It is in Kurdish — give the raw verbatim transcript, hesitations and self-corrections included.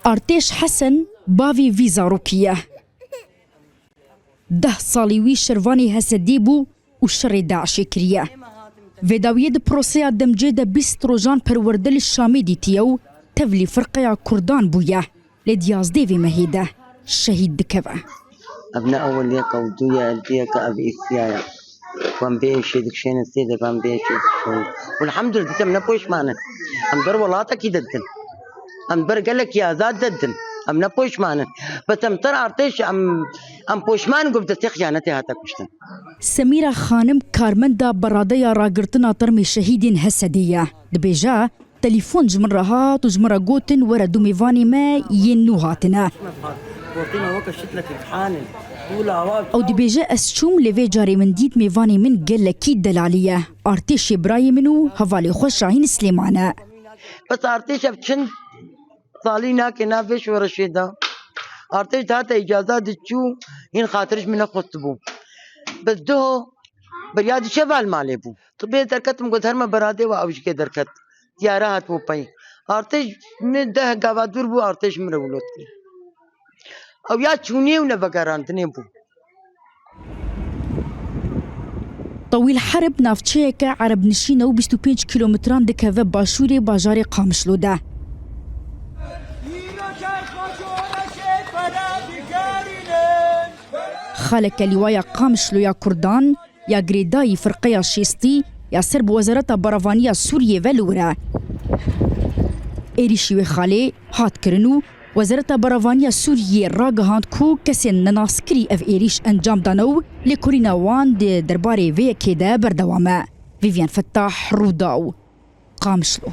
Artêş Hesen bavê vî zarokî ye. Deh salî wî şervanê Hesedê bû û şerê DAIŞê kiriye. Vêdawiyê di proseya demcê de bîst rojan perwerde li Şamê dîtiye û tevlî firqeya Kurdan bûye. Lê di yazdê vê mehê de şehîd dikeve. Ev ne ewil yek e û dû ye, ev dû yek e, ev êsiya ye. Ku em bê êşê dikişênin, sê defa em bê êşê dikişênin. Û elhamdulillah, em ne poşman in. Em ber welatekî de dikin. Em ber gelekî azad de dikin. Em ne poşman in. Bes em ter artêş, em, em poşman in ku bi destê xiyanetê hate kuştin. Semîra Xanim karmenda beradeya ragirtina termê şehîdên Hesedê ye. Dibêje, telefon ji min re hat û ji min re gotin, were du mêvanê me yên nû hatine. Ew dibêje, ez çûm, lê vê carê min dît mêvanê min gelekî delalî ye. Artêşê birayê min û hevalê xwe Şahîn Silêman e. Bes artêş ev çend salî nake nav vê şoreşê de. Artêş dihate îcaza diçû, hîn xatir ji min nexwestibû. Bes duho beriya diçe val malê bû. Tu bê derketim got, herme beradê we ew jikê derket. Tiyare hat bo pey. Artêş min deh gava dûr bû, artêş min re wilo dikir. Ew ya çûnê û nevegerandinê bû. Tewîl Herb navçeyeke erebnişîn e û bîst û pênc kîlometran dikeve başûrê bajarê Qamişlo de. Xaleke Lîwaya Qamişlo ya Kurdan ya girêdayî firqeya şêstî ya ser bi Wezareta Beravaniya Sûriyê ve li wir e. Êrîşî wê xalê hat kirin û Wezareta Beravaniya Sûriyê ragihand ku kesên nenaskirî ev êrîş encam dane û lêkolîna wan di derbarê vê yekê de berdewam e. Vivian Fettah, Rûdaw, Qamişlo.